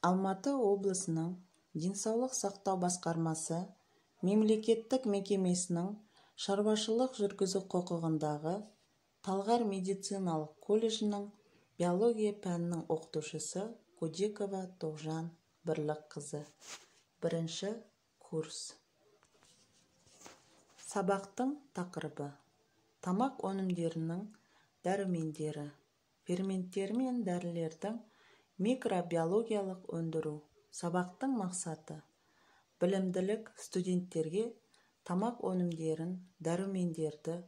Алматы облысының денсаулық сақтау басқармасы мемлекеттік мекемесінің шаруашылық жүргізу құқығындағы Талғар медициналық колледжінің биология пәнінің оқытушысы Кудекова Тоғжан Бірлікқызы. Бірінші курс. Сабақтың тақырыбы: тамақ өнімдерінің дәрумендері, ферменттері мен дәрілердің микробиологиялық өндіру. Сабақтың мақсаты: білімділік студенттерге тамақ өнімдерін, дәрумендерді,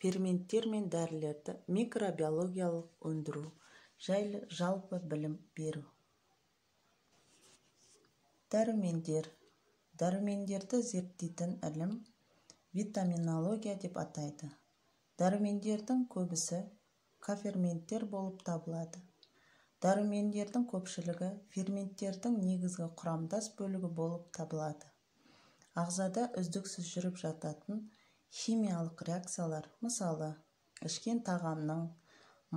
ферменттер мен дәрілерді микробиологиялық өндіру жайлы жалпы білім беру. Дәрумендер. Дәрумендерді зерттейтін ілім витаминология деп атайды. Дәрумендердің көбісі коферменттер болып табылады. Дәрумендердің көпшілігі ферменттердің негізгі құрамдас бөлігі болып табылады. Ағзада үздіксіз жүріп жататын химиялық реакциялар, мысалы, ішкен тағамның,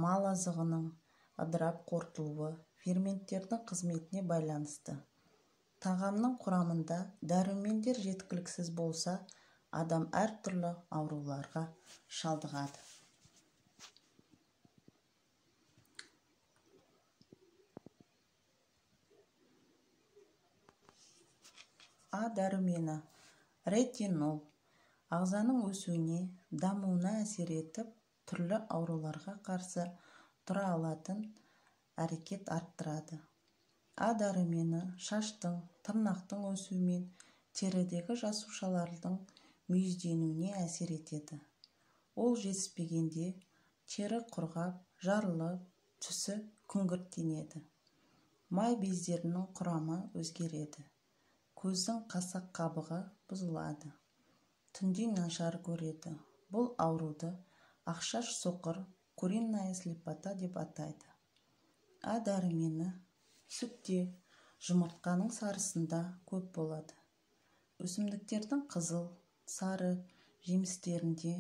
мал азығының ыдырап қорытылуы ферменттердің қызметіне байланысты. Тағамның құрамында дәрумендер жеткіліксіз болса, адам әртүрлі ауруларға шалдығады. А дәрумені ретинол ағзаның өсуіне, дамуына әсер етіп, түрлі ауруларға қарсы тұра алатын әрекет арттырады. А дәрумені шаштың, тырнақтың өсуі мен терідегі жасушалардың мүйізденуіне әсер етеді. Ол жетіспегенде тері құрғап, жарылып, түсі күңгірттенеді. Май бездерінің құрамы өзгереді. Көздің қасақ қабығы бұзылады. Түнде нашар көреді. Бұл ауруды ақшаш соқыр, куриная слепота деп атайды. А дәрумені сүтте, жұмыртқаның сарысында көп болады. Өсімдіктердің қызыл, сары жемістерінде,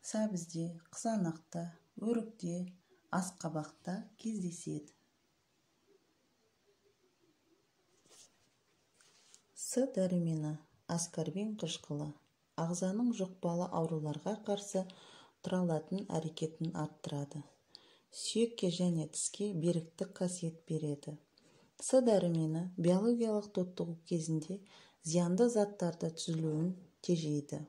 сәбізде, қызанақта, өрікте, асқабақта кездеседі. С дәрумені аскорбин қышқылы ағзаның жұқпалы ауруларға қарсы тұра алатын әрекетін арттырады. Сүйекке және тіске беріктік қасиет береді. С дәрумені биологиялық тотығу кезінде зиянды заттарды түзілуін тежейді.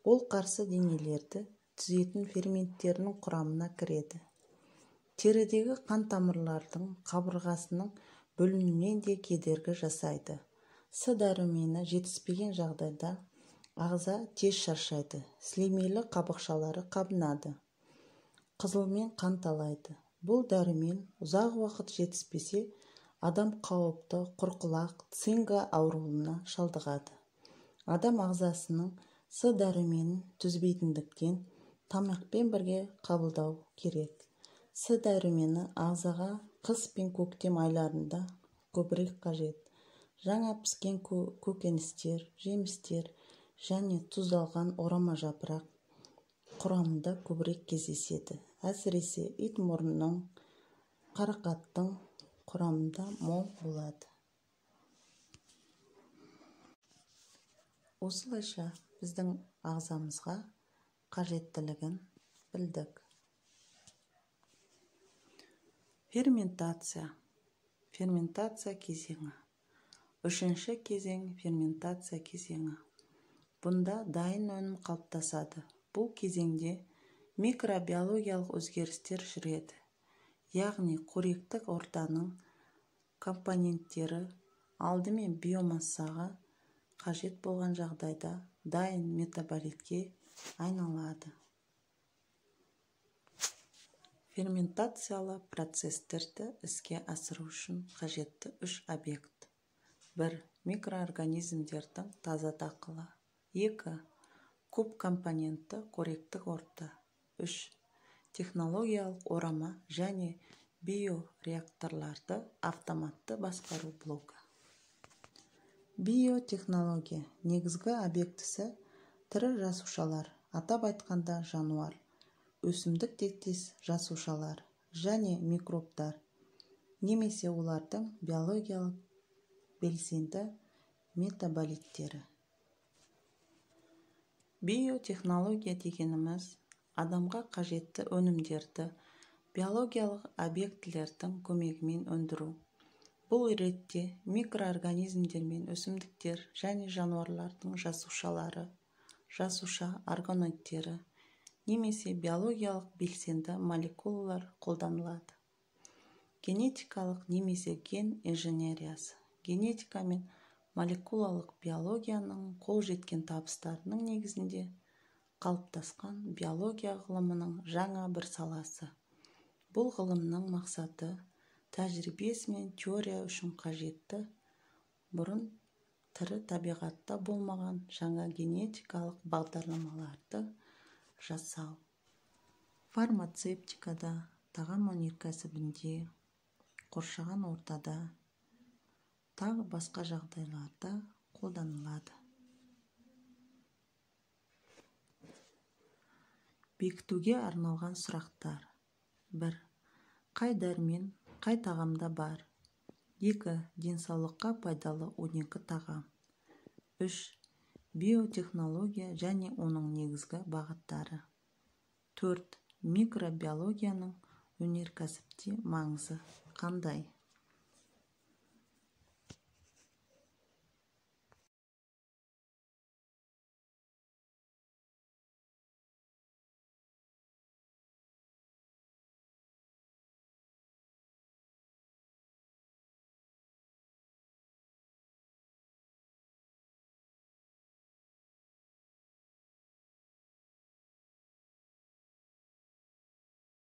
Ол қарсы денелерді түзетін ферменттерінің құрамына кіреді. Терідегі қан тамырлардың қабырғасының бөлінуіне де кедергі жасайды. С дәрумені жетіспеген жағдайда ағза тез шаршайды, сілемейлі қабықшалары қабынады, қызылмен қан талайды. Бұл дәрумен ұзақ уақыт жетіспесе, адам қауіпті құрқылақ, цинга ауруына шалдығады. Адам ағзасының С дәруменін түзбейтіндіктен тамақпен бірге қабылдау керек. С дәрумені ағзаға қыс пен көктем айларында көбірек қажет. Жаңа піскен көкөністер, жемістер және тұздалған орама жапырақ құрамында көбірек кездеседі. Әсіресе ит мұрнының, қарақаттың құрамында мол болады. Осылайша біздің ағзамызға қажеттілігін білдік. Ферментация. Ферментация кезеңі. Үшінші кезең ферментация кезеңі. Бұнда дайын өнім қалыптасады. Бұл кезеңде микробиологиялық өзгерістер жүреді. Яғни қоректік ортаның компоненттері алдымен биомассаға қажет болған жағдайда дайын метаболитке айналады. Ферментациялы процестерді іске асыру үшін қажетті үш объект. 1. Микроорганизмдердің таза дақылы. 2. Көп компонентті қоректік орта. 3. Технологиялық орама және биореакторларды автоматты басқару блогы. Биотехнология негізгі объектісі тірі жасушалар, атап айтқанда жануар, өсімдік тектес жасушалар және микробтар. Немесе олардың биологиялық белсенді метаболиттері. Биотехнология дегеніміз адамға қажетті өнімдерді биологиялық объектілердің көмегімен өндіру. Бұл ретте микроорганизмдер мен өсімдіктер және жануарлардың жасушалары, жасуша органоидтері немесе биологиялық белсенді молекулалар қолданылады. Генетикалық немесе ген инженериясы генетика мен молекулалық биологияның қол жеткен табыстарының негізінде қалыптасқан биология ғылымының жаңа бір саласы. Бұл ғылымның мақсаты тәжірибесі мен теория үшін қажетті бұрын тірі табиғатта болмаған жаңа генетикалық бағдарламаларды жасау. Фармацевтикада, тағам өнеркәсібінде, қоршаған ортада, тағы басқа жағдайларда қолданылады. Бекітуге арналған сұрақтар. 1. Қай дәрмен, қай тағамда бар? 2. Денсаулыққа пайдалы 12 тағам. 3. Биотехнология және оның негізгі бағыттары. 4. Микробиологияның өнеркәсіпте маңызы қандай?